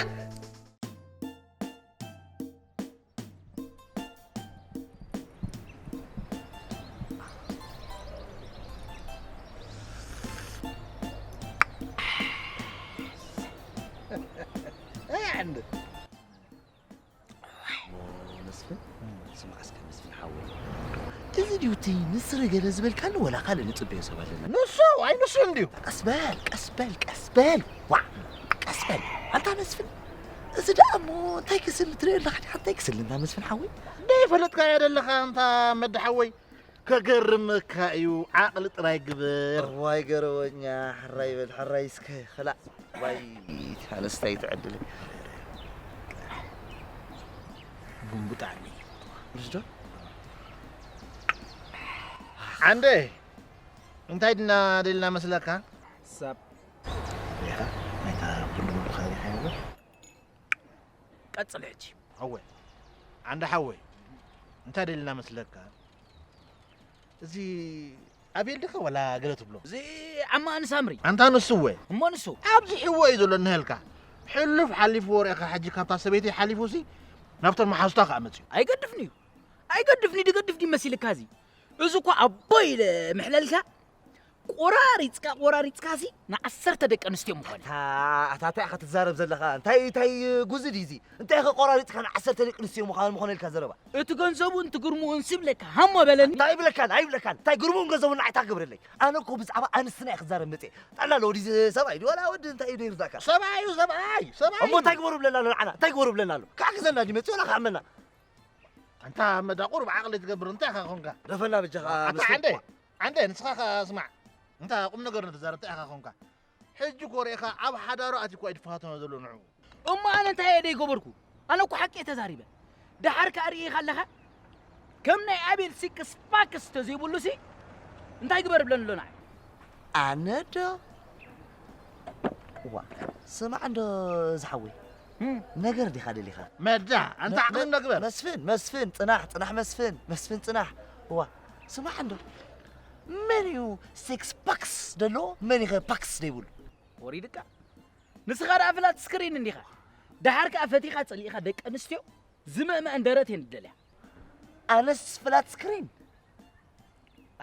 ኣይ ዓንዲ መስፍን፣ ስማዕ እስከ መስፍን ሓወይ፣ እዚ ድዩ እቲ ንስሪ ገለ ዝበልካኒ ወላ ካልእ ንጽበዮ ሰብ ኣለና? ንሱ ኣይ ንሱ እንድዩ። ቀስ በል ቀስ በል ቀስ በል ዋ ቀስ በል ኣንታ መስፍን፣ እዚ ደኣ እሞ እንታይ ክስሊ ትርኢ ኣለኻ? እንታይ ክስሊ እንታ መስፍን ሓወይ? ደይ ፈለጥካዮ ደለኻ እንታ መዲ ሓወይ። ከገርመካ እዩ ዓቕሊ ጥራይ ግበር። እዋይ ገረወኛ ሕራይ በል ሕራይ እስከ ኸላእ ዋይ ኣነስታይ ትዕድለይ። ቡን ብጣዕሚ እዩ። ምስዶ ዓንደ እንታይ ድና ደልና መስለካ? ሳብ ሪኻ ናይታ ኩሉ ምብርኻ ሪኻ ያለ ቀጽል ሕጂ። ኣወ ዓንደ ሓወይ እንታይ ደልና መስለካ? እዚ ኣቤል ድኸ ወላ ገለ ትብሎ? እዚ ዓማን ሳምሪ። ኣንታ ንሱ እወ። እሞ ንሱ? ኣብዚሕዎ እዩ ዘሎ እንሀልካ። ሕሉፍ ሓሊፍዎ ርኢኻ ሕጂ ካብታ ሰበይቲ ሓሊፉሲ ናብተን መሓዙታ ከኣ መጺኡ። ኣይገድፍን እዩ። ኣይገድፍን እዩ ድገድፍ ድዩ መሲልካ እዚ? እዚ እኮ ኣቦ ኢለ ምሕለልካ ቆራሪጽካ ቆራሪጽካሲ ንዓሰርተ ደቂ ኣንስትዮ ምኾነ። ኣታ ኣታ እንታይ ኢኻ ትዛረብ ዘለኻ? እንታይ እንታይ ጉዚ ድዩ እዚ? እንታይ ኢኻ ቆራሪጽካ ንዓሰርተ ደቂ ኣንስትዮ ምዃን ምኾነ ኢልካ ዘረባ? እቲ ገንዘቡን እቲ ግርምኡን ሲብለካ ሃሞ በለኒ። እንታይ ይብለካን ኣይብለካን እንታይ ግርምኡን ገንዘቡን ንዓይ እንታይ ክገብረለይ? ኣነ እኮ ብዛዕባ ኣንስትና እየ ክዛረብ መፅየ። ጠላ ኣሎ ወዲ ሰብኣይ ድዩ ዋላ ወዲ እንታይ እዩ ይርዳእካ? ሰብኣይ እዩ ሰብኣይ ሰብኣይ እሞ እንታይ ግበሩ ብለና ኣሎ ንዓና እንታይ ግበሩ ብለና ኣሎ? ክሕግዘና ድዩ መፅዩ ዋላ ክዓመና? ኣንታ መዳ ቁሩብ ዓቕሊ ትገብር እንታይ ኢኻ ኮንካ? ደፈና በጃኻ ኣታ ምስኪን ዓንደ ዓንደ ንስኻ ከ ስማዕ እንታ ቁም ነገር ንትዛረብ እንታይ ኢኻ ኮንካ? ሕጂ እኮ ርኢኻ ኣብ ሓዳሩ ኣትዩ እኮ እዩ ድፈታተኖ ዘሎ ንዕኡ። እሞ ኣነ እንታይ እየ ደይገበርኩ? ኣነ እኮ ሓቂ እየ ተዛሪበ። ደሓር ከኣ ርኢኻ ኣለኻ? ከም ናይ ኣቤል ሲክስ ፓክስ ተዘይብሉሲ እንታይ ግበር እብለኒ ኣሎ ንዓይ? ኣነ ዶ? እዋ ስማዕ እንዶ ዝሓወይ ነገር ዲኻ ደሊኻ? መዳ ኣንታ ዓቕሊ እንዶ ግበር። መስፍን መስፍን ጽናሕ ጽናሕ መስፍን መስፍን ጽናሕ እዋ ስማዕ እንዶ መን እዩ ሲክስ ፓክስ ደሎ መን ይኸ ፓክስ ደይብሉ? ወሪድካ ንስኻ ደኣ ፍላት ስክሪን እንዲኻ ደሓር ከኣ ፈቲኻ ጸሊእኻ ደቂ ኣንስትዮ ዝምእመአን ደረት እየን ዝደልያ ኣነስ ፍላት ስክሪን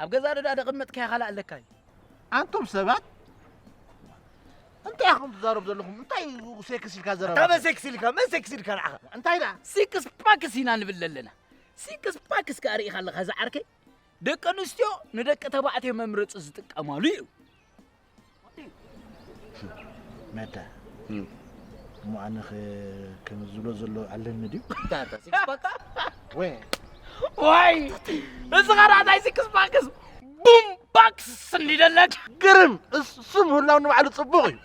ኣብ ገዛ ደዳ ደቕመጥካያ ካልእ ኣለካ እዩ ኣንቱም ሰባት እንታይ ኢኹም ትዛረቡ ዘለኹም እንታይ እዩ ሴክስ ኢልካ ዘረባ ታበ ሴክስ ኢልካ መን ሴክስ ኢልካ ንዓኻ እንታይ ደኣ ሲክስ ፓክስ ኢና ንብል ዘለና ሲክስ ፓክስ ከኣ ርኢኻ ኣለኻ ዝዓርከይ ደቂ ኣንስትዮ ንደቂ ተባዕትዮ መምረፂ ዝጥቀማሉ እዩ። መዳ እሞ ኣነ ከ ከም ዝብሎ ዘሎ ኣለኒ ድዩ? እንታይ ኣታ ሲክስ ፓክ? ወይ ዋይ እስኻ ዳእታይ ሲክስ ፓክስ ቡም ባክስ እንዲደለክ ግርም ስም ሁላው ንባዕሉ ጽቡቕ እዩ።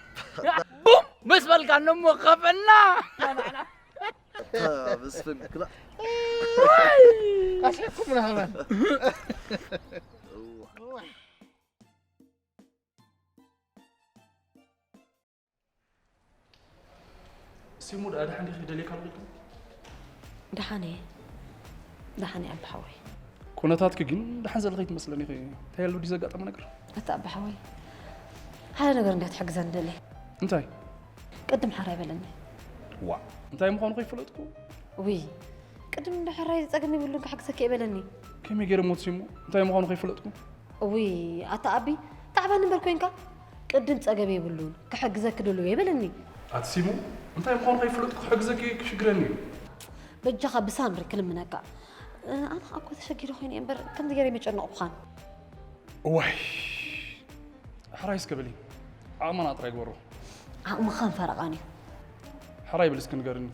ቡም ምስ በልካ እሞ ከፈና። መስፍን ክላ ኣስሕኩም ናህመን ሲሙ ደኣ ደሓን ዲኺ ደልየካ ኣለኹ ኢልኩም? ደሓን እየ ደሓን እየ ኣቢ ሓወይ። ኩነታትኪ ግን ደሓን ዘለኺ ኣይትመስልን ኢኺ። እንታይ ኣሎ ድዩ ዘጋጠመ ነገር? ኣታ ኣቢ ሓወይ ሓደ ነገር እንድያ ትሕግዘኒ ደልየ። እንታይ? ቅድም ሓራይ በለኒ። ዋእ እንታይ ምዃኑ ከይፈለጥኩ? ውይ ቅድም እንዶ ሕራይ ጸገም የብሉን ክሕግዘኪ እየ በለኒ። ከመይ ገይረ ሞት ሲሙ እንታይ ምዃኑ ከይፈለጥኩ? እውይ ኣታ ኣቢ፣ ተዓባን እምበር ኮንካ። ቅድም ጸገም የብሉን ክሕግዘኪ ድሉው እየ በለኒ። ኣቲ ሲሙ እንታይ ምዃኑ ከይፈለጥኩ ክሕግዘኪ ክሽግረኒ እዩ። በጃኻ ብሳምሪ ክልምነካ። ኣነ ኸኣ እኮ ተሸጊረ ኮይነ እየ እምበር ከምዚ ገይረ የጨነቕኩኻን። እዋይ ሕራይ እስከ በሊ ዓቕምና ጥራይ ግበሮ። ዓቕምኻን ፈረቓን እዩ። ሕራይ በሊ እስኪ ንገርኒ።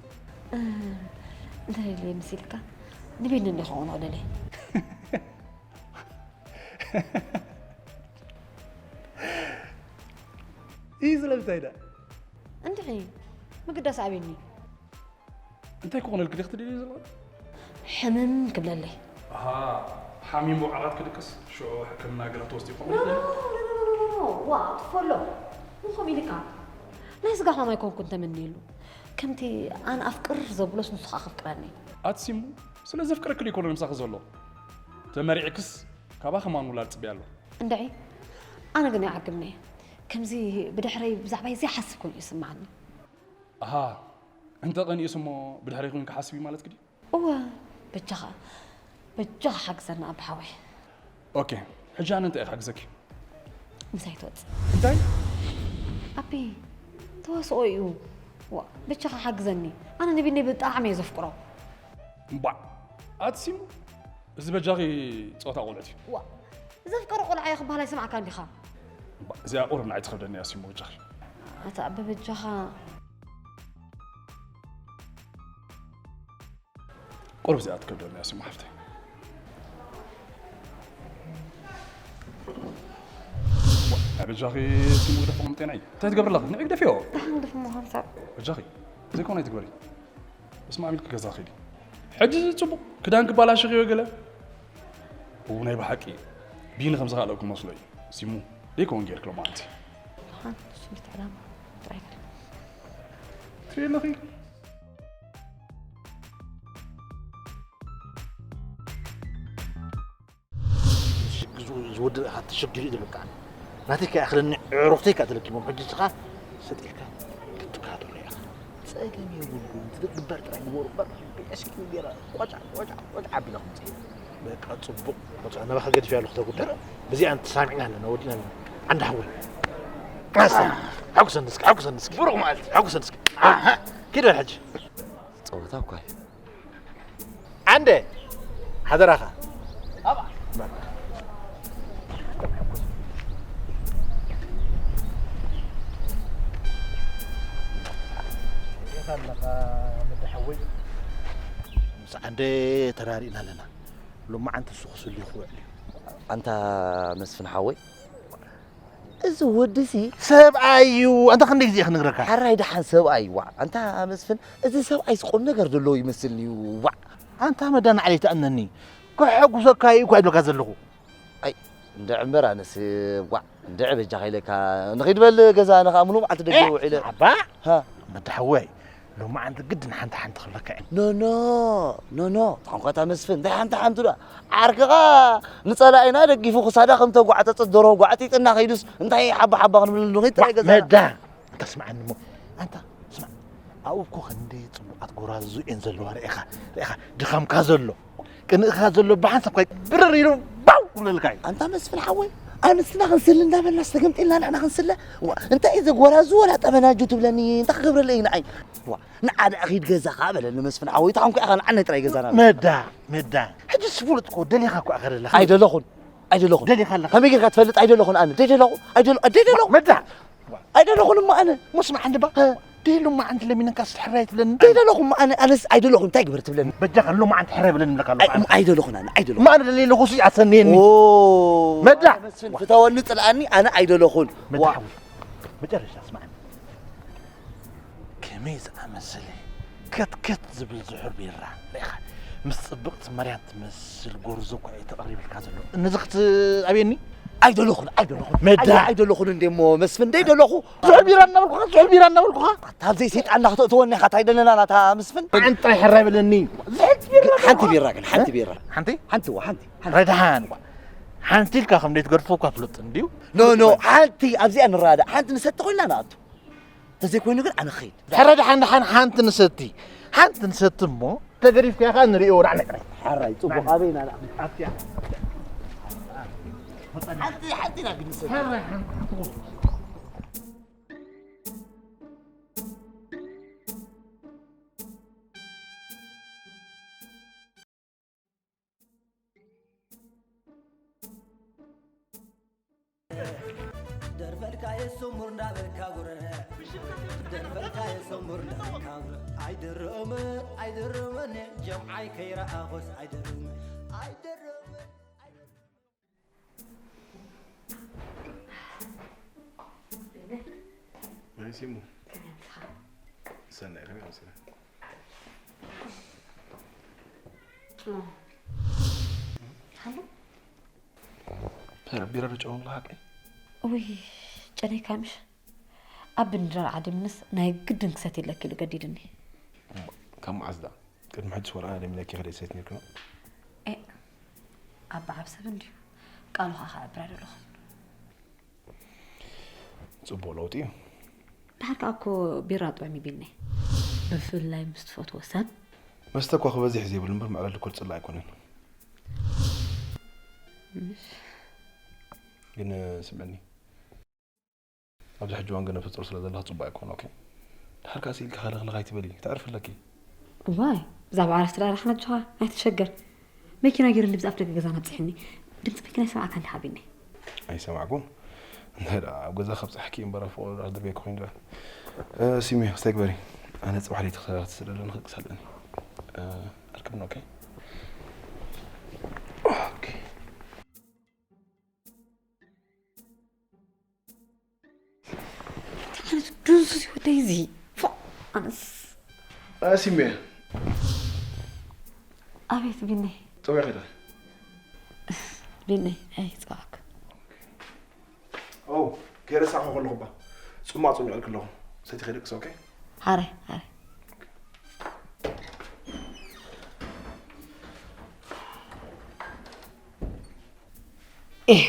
እንታይ ኢለ ምስ ኢልካ ንቤኒ እንዲኻ ኾኖ ደለ ይህ ስለምንታይ ዳ እንድዒ ምግዳስ ኣቤኒ እንታይ ክኾነልኪ ዲኺ ትደልዪ ዘለኺ? ሕምም ክብለለይ። ኣሃ፣ ሓሚሙ ዓራት ክድቅስ ሽዑ ሕክምና ገለ ክትወስዲ ይኾን? ኖ ኖ ኖ ኖ ኖ ኖ ኖ ዋ ኣጥፎሎ። ንኹም ኢልካ ናይ ስጋ ሕማም ኣይኮንኩን ተመንየሉ። ከምቲ ኣነ ኣፍቅር ዘብሎስ ንሱ ከዓ ከፍቅረኒ። ኣትሲሙ ስለ ዘፍቅረኪ ዶ ይኮነ ምሳኺ ዘሎ? ተመሪዕክስ ካባኺ ማን ውላድ ጽበያ ኣሎ? እንድዒ ኣነ ግን ይዓግብኒ። ከምዚ ብድሕረይ ብዛዕባይ ዘይሓስብ ኮይኑ ይስምዓኒ። ኣሃ እንተ ቀኒኡስ እሞ ብድሕረይ ኮይኑ ክሓስብ እዩ ማለትኪ ድዩ? እወ በጃኻ በጃኻ ሓግዘና ኣቢ ሓወይ። ኦኬ ሕጂ ኣነ እንታይ እየ ክሓግዘኪ? ምሳይ ትወፅእ። እንታይ? ኣቢ ተዋስኦ እዩ። ዋ በጃኻ ሓግዘኒ ኣነ ንቢኒ ብጣዕሚ እየ ዘፍቅሮ። እምባዕ ኣቲ ሲሙ እዚ በጃኺ ፀወታ ቆልዑት እዩ። ዋ ዘፍቀሮ ቆልዓ እየ ክበሃል ኣይሰማዕካን ዲኻ? እምባዕ እዚኣ ቁሩብ ንዓይ ትኸብደኒ እያ ሲሙ በጃኺ። ኣታ ኣቢ በጃኻ ቁሩብ እዚኣ ትከብደኒ እያ ሲሙ ሓፍተይ። ኣበጃኺ ሲሙ ግደፎ ከምጤናይ እንታይ ትገብር ኣለኺ? ንዒ ግደፍዮ። ደሓን ግደፍ እሞ ሓንሳብ። በጃኺ ዘይኮነ ኣይትግበሪ። እስማዕ ኢልኪ ገዛ ኺዲ። ሕጂ ጽቡቕ ክዳን ክባላሽኽዮ ገለ። እው ናይ ብሓቂ ቢኒ ከም ዝኻለእኩ መስሎ እዩ። ሲሙ ደይከውን ጌርክ ሎማዓንቲ። ደሓን ንሱ ምትዕላም ጥራይ ገለ። ትርኢ ኣለኺ። ዝወድእ ኢኻ ተሸጊሩ እዩ ዝብለካ። ናተይ ከይኣኽለኒ ዕሩኽተይ ከኣ ተለኪሞም ሕጂ ንስኻ ሰጥ ኢልካ ክትከታተሎ ኢኻ። ጸገም የብሉን ትግበር ጥራይ ግበሩ እምበር ብዕስኪ ገይረ ቆጫ ቆጫ ቆጫ ኣቢለ ክምጽእ እየ። በቃ ጽቡቕ በቃ ናባኻ ገዲፈያ ኣለኹ እታ ጉዳይ። በዚኣ ተሳሚዕና ኣለና ወዲእና ኣለና። ዓንዲ ሓወይ ኣስታ ሓጉሰኒ እስኪ ሓጉሰኒ እስኪ ብሩኽ መዓልቲ ሓጉሰኒ እስኪ። ኪድ በል ሕጂ። ጸወታ እኳ እዩ። ዓንደ ሓደራኻ ምስ ዓንደ ተራሪእና ኣለና። ሎማዓንቲ እሱ ክስልዩ ክውዕል እዩ። ኣንታ መስፍን ሓወይ፣ እዚ ወዲ ሲ ሰብኣይ እዩ። ኣንታ ክንደይ ግዜ ክንግረካ? ሓራይ ደሓን ሰብኣይ ዋዕ። ኣንታ መስፍን፣ እዚ ሰብኣይ ቁም ነገር ዘለዎ ይመስልኒ እዩ ዋዕ። ኣንታ መዳ ንዓለይ ትኣምነኒ። ከሐጉሰካ እዩ እኳ ይብለካ ዘለኹ። ኣይ እንድዒ እምበር ኣነስ ዋዕ እንድዒ በጃኻ ኢለካ ንኺድ በል ገዛ ኣነ ኸኣ ምሉእ መዓልቲ ደገ ውዒለ። ኣባ ሃ መዳ ሓወይ ሎማዓንቲ ግድን ሓንቲ ሓንቲ ክብለካ እየ። ኖኖ ኖኖ ተኾንኳታ መስፍን እንታይ ሓንቲ ሓንቲ ዶ ዓርክኻ ንጸላኢና ደጊፉ ክሳዳ ከም ተጓዕጸጸት ደርሆ ጓዕጢጥና ከይዱስ እንታይ ሓባ ሓባ ክንብለሉ ንኺድ ጥራይ ገዛ። መዳ እንተ ስምዓኒ እሞ ኣንታ ስማዕ ኣብኡ እኮ ክንደይ ጽቡቓት ጎራዙ እየን ዘለዋ ርኢኻ ርኢኻ ድኻምካ ዘሎ ቅንእኻ ዘሎ ብሓንሳብ ካይ ብርር ኢሉ ባው ክብለልካ እዩ። ኣንታ መስፍን ሓወይ ኣንስትና ክንስለ እንዳበልና ዝተገምጢልና ንሕና ክንስለ ዋ እንታይ እዚ ጎራዙ ወላ ጠበናጁ ትብለኒ እንታይ ክገብረለይ ንዓይ ዋ ንዓ ደኣ ኺድ ገዛኻ በለኒ መስፍን ሓወይ ተኾንኩ ኢኻ ንዓነይ ጥራይ ገዛና መዳ መዳ ሕጂ ስፍሉጥ እኮ ደሊኻ እኮ ኣኸረለኻ ኣይደለኹን ኣይደለኹን ደሊኻ ኣለኻ ከመይ ጌርካ ትፈልጥ ኣይደለኹን ኣነ ደይደለኹ ኣይደለኹ ደይደለኹ መዳ ኣይደለኹን እሞ ኣነ ሙስ መዓንዲ ባ ደይ ሎማዓንቲ ለሚነካ እስቲ ሕራይ ትብለኒ ደይ ደለኹ እሞ ኣነ ኣነስ ኣይደለኹን እንታይ ግበር ትብለኒ በጃኻ ሎማዓንቲ ሕራይ ብለኒ ብለካ ኣለኹ ኣነ ኣይደለኹን ኣነ ኣይደለኹን እሞ ኣነ ደለይ ኣለኹ ሲ ኣሰንየኒ መዳ ፍተወኒ ጽልኣኒ ኣነ ኣይደለኹን መዳ ሓዊ መጨረሻ ስማዓኒ ከመይ ዝኣመሰለ ከትከት ዝብል ዝሑል ቢራ ርኢኻ ምስ ጽብቕቲ መርያም ትመስል ጎርዞ እኳ እዩ ተቐሪብልካ ዘሎ። ነዚ ክትኣብየኒ? ኣይደለኹን ኣይደለኹን መዳ ኣይደለኹን እንዴ እሞ መስፍን ደይ ደለኹ ዝሑል ቢራ እናበልኩኻ ዝሑል ቢራ እናበልኩኻ ኣታ ኣብዘይ ሰይጣንና ክተእትወኒ ኢኻ ታይ ደለና ናታ ምስፍን ኣንጣይ ሕራይ በለኒ ሓንቲ ቢራ ግን ሓንቲ ቢራ ሓንቲ ሓንቲ ዋ ሓንቲ ረድሓን ሓንቲ ኢልካ ከም ደይ ትገድፎ እኳ ፍለጥ እንድዩ ኖ ኖ ሓንቲ ኣብዚኣ ንረዳእ ሓንቲ ንሰቲ ኮይንና ንኣቱ ተዘይኮይኑ ግን ኣነ ክኸይድ። ሕረ ደሓን ደሓን ሓንቲ ንሰቲ ሓንቲ ንሰቲ እሞ ተገዲፍካ ኢኻ ንሪኦ ወዳዕ ነቅረ። ሓራይ ጽቡቕ ኣበይ ኢና ንኣምን። ኣትያ። ሓንቲ ሓንቲ ኢና ግንሰ። ደርፈልካ የሰሙር እንዳበልካ ጉረ ደርፈልካ የሰሙር እንዳበልካ ጉረ ኣይደረመ ኣይደረመ ጀምዓይ ከይረኣኾስ ኣይደረመ ኣይደረመ መሲሙ ሰናይ ከመይ ኣምሲለ ሃሎ ቢራ ዶ ጨው ኣለካ ሓቀይ ውይ ጨነይካ ምሽ ኣብ ብንድራር ዓዲምንስ ናይ ግድን ክሰትየለኪ ኢሉ ገዲድኒ ካብ መዓዝ ደኣ ቅድሚ ሕጂ ወላ ኣነ ለሚነኪ ከደ ሰት ነርኩ ኣብ በዓብ ሰብ እንድዩ ቃሉ ከዓ ከዕብር ኣይደለኹን ጽቡቕ ለውጢ እዩ ድሓር ከዓ እኮ ቢራ ጥዑም ይቢልኒ ብፍላይ ምስ ትፈትዎ ሰብ መስተ እኳ ክበዝሕ ዘይብሉ እምበር ምዕራል እኮ ዝጽላእ ኣይኮነን ግን ስምዕኒ ኣብዚ ሕጂ ዋን ገነ ፍጡር ስለ ዘለኻ ጽቡቅ ኣይኮን ኦኬ ድሓር ካስ ኢልካ ከለኽለኽ ኣይትበሊ ክተዕርፍለኪ ዋይ ብዛዕባ ዓረፍቲ ዳራኽና ኣጆኻ ኣይትሸገር መኪና ገይሩ ልብዚ ኣፍ ደገ ገዛና ኣብፅሕኒ ድምፂ መኪና ይሰማዕካ እንዲ ሓቢኒ ኣይሰማዕኩን እንታይ ደኣ ኣብ ገዛ ከብፅሐኪ እምበር ኣብ ፍቅሪ ድርቤ ክኮይን ደኣ ሲሚ ክስታይ ግበሪ ኣነ ፅባሕ ለይቲ ክሰራ ክትስደለኒ ክቅሳለኒ ኣርክብኒ ኦኬ ኦኬ እንታይ ዓይነት ድንሱስ እዩ ወደይ እዚ ፎእ ኣነስ ሲሜ ኣቤት ቢነይ ፀዊዕኺ ዶ ቢነይ ኣይ ፀዋዕክ ኦ ከይረሳዕኹ ከለኹ ባ ፅሟቅ ፀሚዕልኪ ኣለኹ ሰቲ ከይደቅስ ኦኬ ሓራይ ሓራይ ኤህ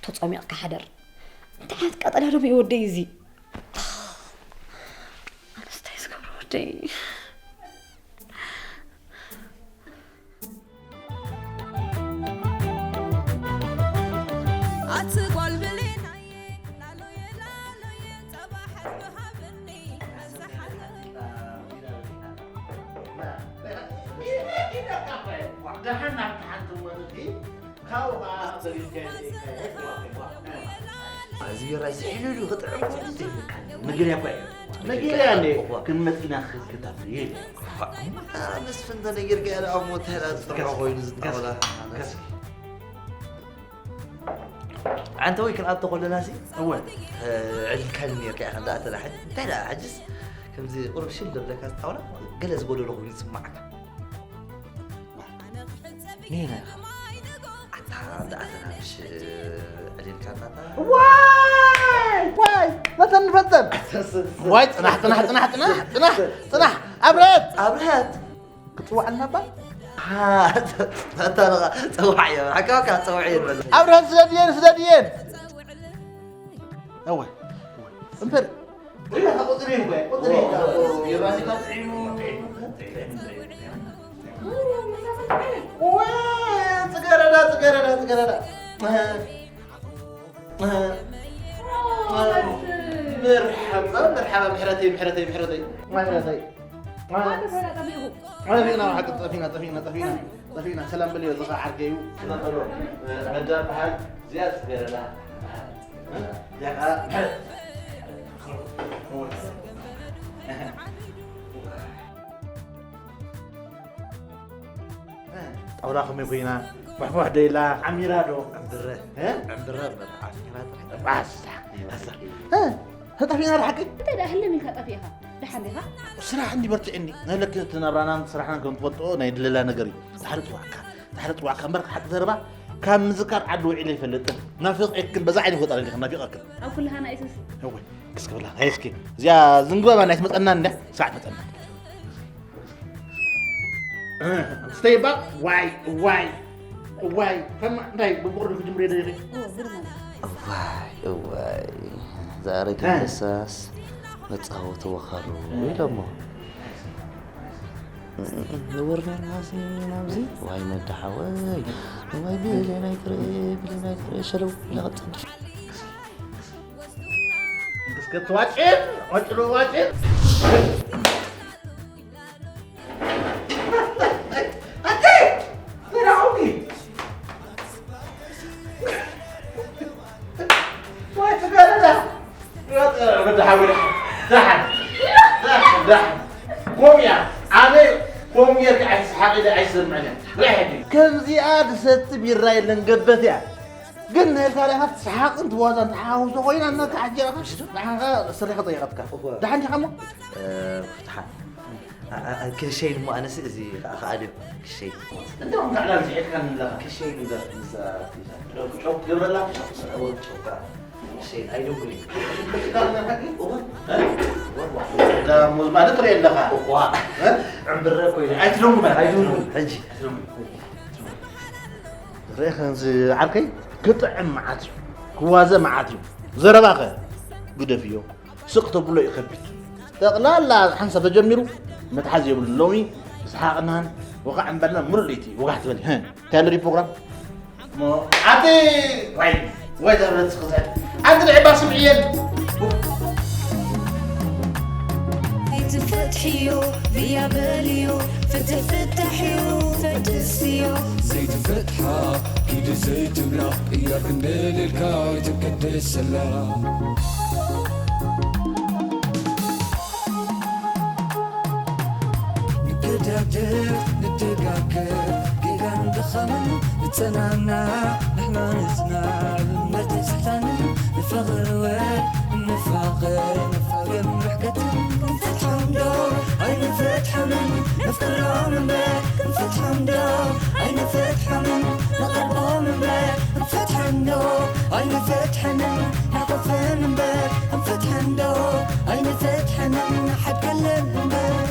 ተጸሚቕካ ሓደር እንታይ ዓይነት ቀጠልያ ደም እዩ ወደይ እዚ ኣነስታይ ዝገብሮ ወደይ ኣቲ ጓል ብሌናየ ላሎየ ላሎየ ጸባሕ ብሃብኒ ኣዝሓለ ደሓን ናብቲ ሓንቲ እሞ ንኺድ ካብኡ ከዓ ሰሪርካ ይዘይካ ይሕዋ ይሕዋ እዚ ቢራ እዚ ሕልሉ ክጥዕም ኮይኑ ዘይብልካ መገርያ እኳ እዩ መገርያ እንዴ ክንመጥ ኢና ክክታፍ ይል መስፍን ተነጊርካ ያለ ኣሞ ተላ ዝጥርዖ ኮይኑ ዝጣወላ ኣንተ ወይ ክንኣቶ ከለና ሲ እወ ዕልካኒ ነርካ ኢኻ እንዳ ኣተላ ሕጂ እንታይ ደኣ ሕጅስ ከምዚ ቁሩብ ሽል ደብለካ ዝጣውላ ገለ ዝጎደሎ ኮይኑ ይስማዓካ ኒና ኢኻ ኣታ እንዳ ኣተና ምሽ ዕሊልካ እናታ ዋይ ዋይ ፈተን ፈተን ዋይ ጽናሕ ጽናሕ ጽናሕ ጽናሕ ጽናሕ ጽናሕ ኣብረት ኣብረት ክትፅዋዕ ኣለና እባ ኣታ ነኻ ፀዋዕ እየ ሓካካ ፀውዕ እየ በለ ኣብርሃም ስደድየን ስደድየን እወ እምበር ቁፅሪ ቁፅሪ ቢራኒካ ጥዒሙ ጥዒሙ ጥዒሙ ፅገረዳ ፅገረዳ ፅገረዳ መርሓባ መርሓባ ምሕረተይ ምሕረተይ ምሕረተይ ምሕረተይ ጠፊና ጠፊና ጠፊና ጠፊና ጠፊና ሰላም በልዮ ዝኻ ዓርከይ እዩ መዳ በሃል እዚኣ ዝገረላ ጣውላ ከመይ ኮይና ፋሕፋሕ ደይላ ዓሚራ ዶ ዕምብረ ዕምብረ ዓሚራ ጥራሕ ባስታ ተጠፊና ብሓቂ እንታይ ደኣ ህልም ኢልካ ጠፊእኻ ደሓን ዲኻ ስራሕ እንዲ በርትዕኒ ነለክ እቲ ናብራናን ስራሕናን ከም ትፈልጥኦ ናይ ድለላ ነገር እዩ ድሓሪ ፅዋዕካ ድሓሪ ፅዋዕካ እምበር ሓቂ ዘረባ ካብ ምዝካር ዓዲ ውዒለ ይፈልጥን ናፊቐክን በዛ ዓይነ ክወጣ ደሊኻ ናፊቐክን ኣብ ኩልኻ ናይ ኢየሱስ እወ ክስክብላ ናይ እስኪ እዚኣ ዝንግበባ ናይ ትመፀና እንደ ስራሕ ትመፀና Stay back. Why? Why? Why? Come on. Dai, bubur dulu jumre dai. እዋይ እዋይ ዛሬ ከንበሳስ መጻወቲ ወኸሩ ኢሎሞ ንውር ነርናሲ ናብዚ ዋይ መዳሓወይ ዋይ ብሌናይ ትርኢ ብሌናይ ትርኢ ሸለው ለቐጥል እስከ ትዋጭን ወጭሎ ዋጭን ኮምያ ኣነ ኮምያ ኣይስሓቂ ኣይሰምዕን ከምዚኣ ዝሰቲ ቢራ የለን ገበት እያ ግን ናይ ታሪኻት ሰሓቕን ትዋዛን ተሓውሶ ኮይና እናተሓጀረኻ ንዓኻ ስራሕ ጠይቐትካ ደሓን ዲኻ እሞ ፍትሓ ክሸይን እሞ ኣነስ እዚ ከዓ ከኣልዮ ክሸይ እንታይ ኹም ታዕላል ዝሒድካኒ ኣለኻ ክሸይን እምበር ምሳ ጨው ክገብረላ ጨውካ ክሸይን ኣይደጉን እዩ ማለት ትርኢ ኣለኻ ዕምብረ ኮይነ ኣይትደጉ ማለት ኣይደጉ ሕጂ ኣይትደጉ ርኢኸ እዚ ዓርከይ ክጥዕም መዓት እዩ ክዋዘ መዓት እዩ ዘረባኸ ግደፍዮ ስቕ ተብሎ ይኸብድ ጠቕላላ ሓንሳብ ተጀሚሩ መትሓዝ የብሉ ሎሚ ብስሓቕናን ወቓዕ እምበልና ሙሉእ ለይቲ ወጋሕ ትበል እንታይ ኣሎ ፕሮግራም ኣቲ ዋይ ወይ ደረት ክዘ ኣንቲ ልዕባ ስምዕየን ትፈትሕዮ ብያ በልዮ ፍትፍታሕዮ ፈትስዮ ዘይትፈትሓ ኪዲ ዘይትብላ እያ ክንደልልካ ይትቀደሰላ ንገዳደር ንደጋገር ጌጋን ድኻምን ንጸናና ንሕማን ዝናብ እምነት ንስሕታንን ንፈቕር ወድ